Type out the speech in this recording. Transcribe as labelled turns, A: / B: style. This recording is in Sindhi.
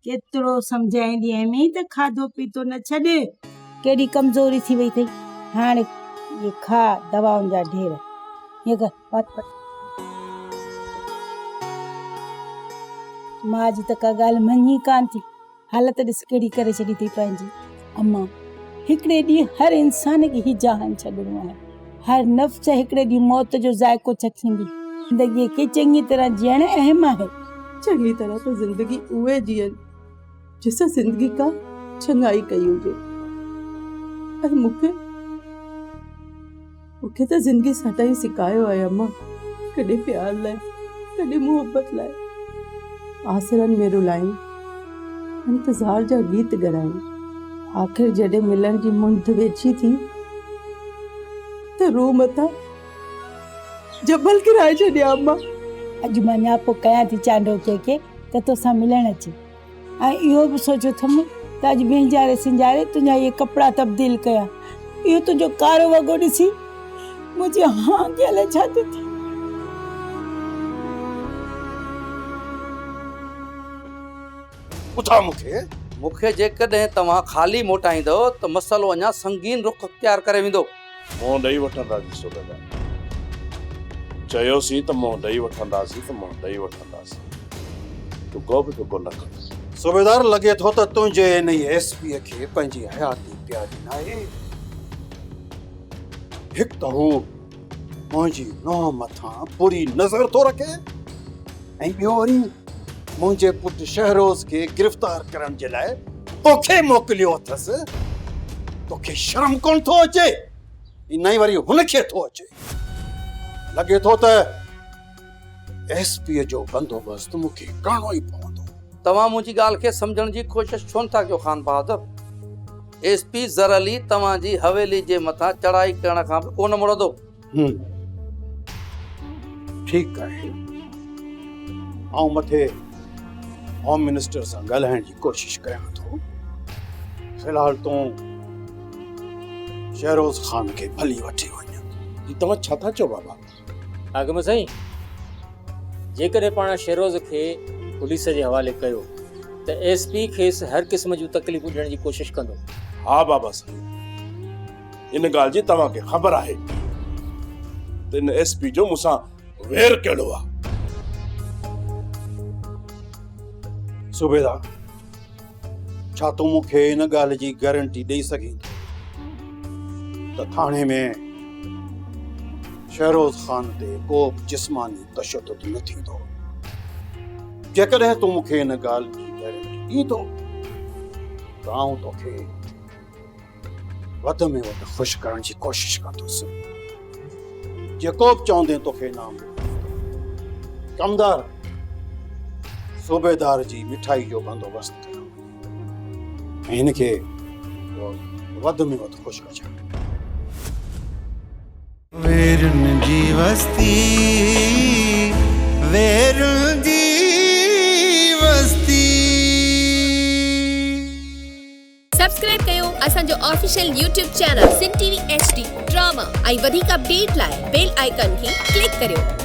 A: ڪيترو سمجهائيندي هيم ته کاڌو پيتو نه ڇڏ. ڪيڏي ڪمزوري ٿي وئي اٿئي. هاڻي اهي کاء دوائن جا ڍير. هيئن ڪر وات پٽ. ماء جي ته ڪا ڳالهه مڃي ڪانه ٿي. حالت ڏس ڪهڙي ڪري ڇڏي اٿئي پنهنجي. امان، هڪڙي ڏينهن هر انسان کي هي جهان ڇڏڻو آهي. هر نفس هڪڙي ڏينهن موت جو ذائقو چکيندي. زندگيء کي چڱي طرح جيئڻ اهم آهي.
B: چڱي طرح ته زندگي اهي جيئن جن سان زندگي ڪا چڱائي ڪئي هجي ۽ مون کي مون کي ته زندگي سدائين سڪايو آهي امان ڪڏهن پيار لاء ڪڏهن محبت لاء آسرن ۾ رلايم انتظار جا گيت ڳرايم آخر جڏهن ملڻ جي منڌ ويجهي ٿي ته روح مٿان جبل ڪرائي ڇڏيا امان.
A: اڄ مان نياپو ڪيان ٿي چانڊوڪيء کي ته توسان ملڻ اچي. ۽ اهو به سوچيو اٿم ته اڄ وهنجاري سنجاري تنهنجا اهي ڪپڙا تبديل ڪيان. اهو تنهنجو ڪارو وڳو ڏسي منهنجي هانء کي الائي ڇا ٿو ٿئي.
C: ٻڌاء مون کي.
D: مون کي جيڪڏهن توهان خالي موٽائيندؤ ته مسئلو اڃا سنگين رخ اختيار ڪري ويندو.
C: منهن ڏئي وٺنداسين صوبيدار. چيوسين ته منهن ڏئي وٺنداسين ته منهن ڏئي وٺنداسين. تون ڪو به فڪر نه ڪر.
E: صوبيدار لڳي ٿو ته تنهنجي انهي ايس پيء کي پنهنجي حياتي پياري ناهي. هڪ ته هو منهنجي نونهن مٿان بري نظر ٿو رکي ۽ ٻيو وري منهنجي پٽ شهروز کي گرفتار ڪرڻ جي لاء توکي موڪليو اٿس. توکي شرم ڪونه ٿو اچي ۽ نه ئي وري هن کي ٿو اچي. لڳي ٿو ته ايس پيء جو بندوبست مون کي ڪرڻو ئي پوندو.
D: توهان منهنجي ڳالهه کي سمجهڻ جي ڪوشش ڇو نه ٿا ڪيو خان بهادر؟ ايس پي زر علي توهان جي حويلي جي مٿان چڙهائي ڪرڻ کان به ڪونه مڙندو.
E: هم. ٺيڪ آهي. آئون مٿي هوم منسٽر سان ڳالهائڻ جي ڪوشش ڪيان ٿو. في الحال تون شهروز خان کي ڀلي وٺي وڃ.
C: هي توهان ڇا ٿا چئو بابا؟
F: حاڪم سائين، جيڪڏهن پاڻ شهروز کي پوليس جي حوالي ڪيو ته ايس پي کيس هر قسم جون تڪليفون ڏيڻ جي ڪوشش ڪندو.
C: ها بابا سائين، ان ڳالهه جي توهان کي خبر آهي ته ان ايس پي جو مون سان وير ڪهڙو آهي.
E: صوبيدار، ڇا تون مون کي ان ڳالهه جي گارنٽي ڏئي سگهين ٿو ته ٿاڻي ۾ شهروز خان تي ڪو به جسماني تشدد نه ٿيندو؟ جيڪڏهن تون مون کي ان ڳالهه جي گارنٽي ڏين ٿو ته آئون توکي وڌ ۾ وڌ خوش ڪرڻ جي ڪوشش ڪندس. جيڪو به چوندين توکي انعام ملندو. ڪمدار صوبيدار جي مٺائي جو بندوبست ڪيو ۽ هن کي وڌ ۾ وڌ خوش ڪجان.
G: ويرن جي وستي ويرن جي وستي.
H: سبسڪرائب ڪيو اسان جو official YouTube channel Sindh T V H D drama ۽ وڌيڪ اپڊيٽ لاء بيل آئيڪان کي ڪلڪ ڪريو.